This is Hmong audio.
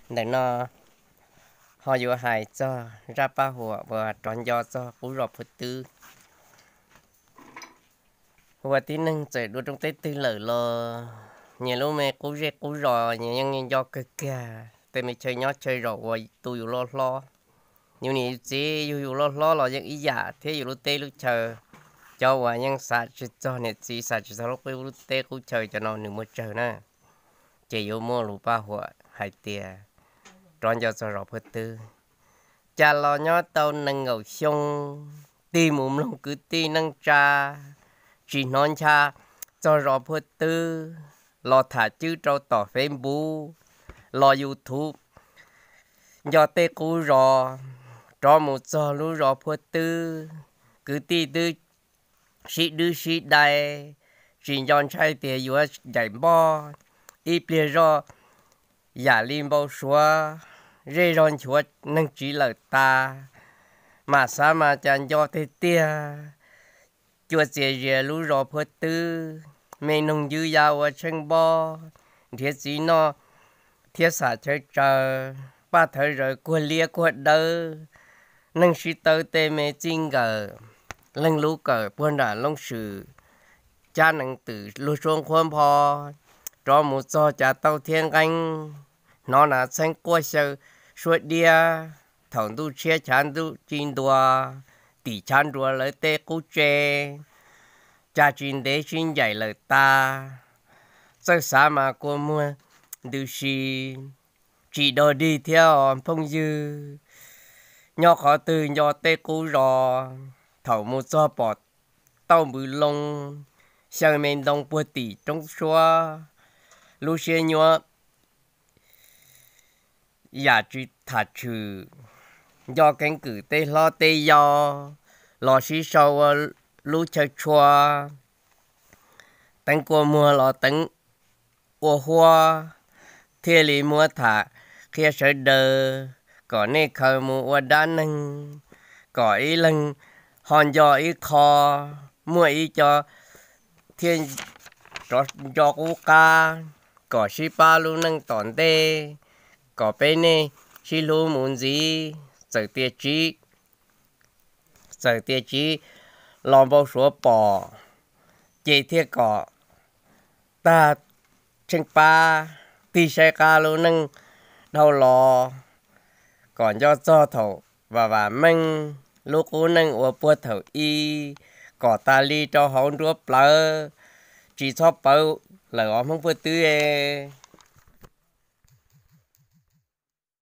Ntawm no ho yuav hais txog zaj paj huam uas rov nco txog qub zos Phuaj Twb. Ua tib neeg txawm dua rooj teb twg lawm los nyias lub me qub zej qub zos nyias yeej nco kawg kiag tej me chaw nyob chaw zaum uas tu yus loj hlob. Yus niam yus txiv yug yus loj hlob los yeej ib yam thiab yus lub teb lub chaw. Cov uas yeej xav tsis txog niam txiv, xav tsis txog lub qub teb qub chaw, cov no nws muaj tsawg na. Ces yuav muaj lus paj huam hais tias rov nco txog zos Phuaj Twb. Cas los nyob tau nees nkaum xyoo, tig mus mloog kwv tij neej tsa tsis hnov ncha txog zos Phuaj Twb, los tham cwb rau tom Facebook, los YouTube, nco tej qub zos, rov mus txog lub zos Phuaj Twb, kwv tij twb sib dwb sib dai, tsis nco ntshai tias yuav ncaim npoj. Ib pliag zoj yam li npau suav, zej zog nchuav neeg tsiv lawm tas, mas xav mas cas nco tiag tiag. Cua txias zias lub zos Phuaj Twb, me noog ywj ya ua tsheej npob, nrhiav txiv noj thiab xam chaw tsaws, paj thawv zaws kuag liab kuag dawb, neeg sib tawb tej me txij nkawm, leej lub kawm puag nram loob swm, cab nees twm luag suab nqhuab npho, rov mus txog cas tauj thiab nqeeb, hnov nas txheeb quaj xyaw suab diab, thaum ntuj tshiab chav ntuj ci ntua, tim chav nruas lawv tej qub tse, cas tsis ntev sib ncaim lawm tas. Txawj xav mas kua muag ntws si, tsis dog dig thiab os phooj ywg. Nyob qhov twg nco tej qub zos, thaum mus txog pom tauj npws loo, xyaw me ntoo puag tim roob suab, lub siab nyuaj yam tsis tham tshwm. Nco keeb kwm tej hlob tej yau los sib sau ua lub chaw tshua, teev kua muag los teev ua huab, thiaj li muab tham qhia sawv daws kom nej khaws mus ua dab neeg, kom ib leeg ho nco ib qho, muaj ib co thiaj rov nco qub qab, kom sib pab lub neej tom ntej, kom peb nej sib hlub mus ntxiv. Txawm tias tsiv, txawm tias tsiv los npau suav pom, ces thiaj kom tag tsheej pab, tig saib qab lub neej dhau los, kom nco txog thaum vam vam meej, lub qub neej uas puag thaum ub, kom tas li rau hauv nruab plawv, tsis txhob pawv lawm os Hmoob Phuaj Twb es.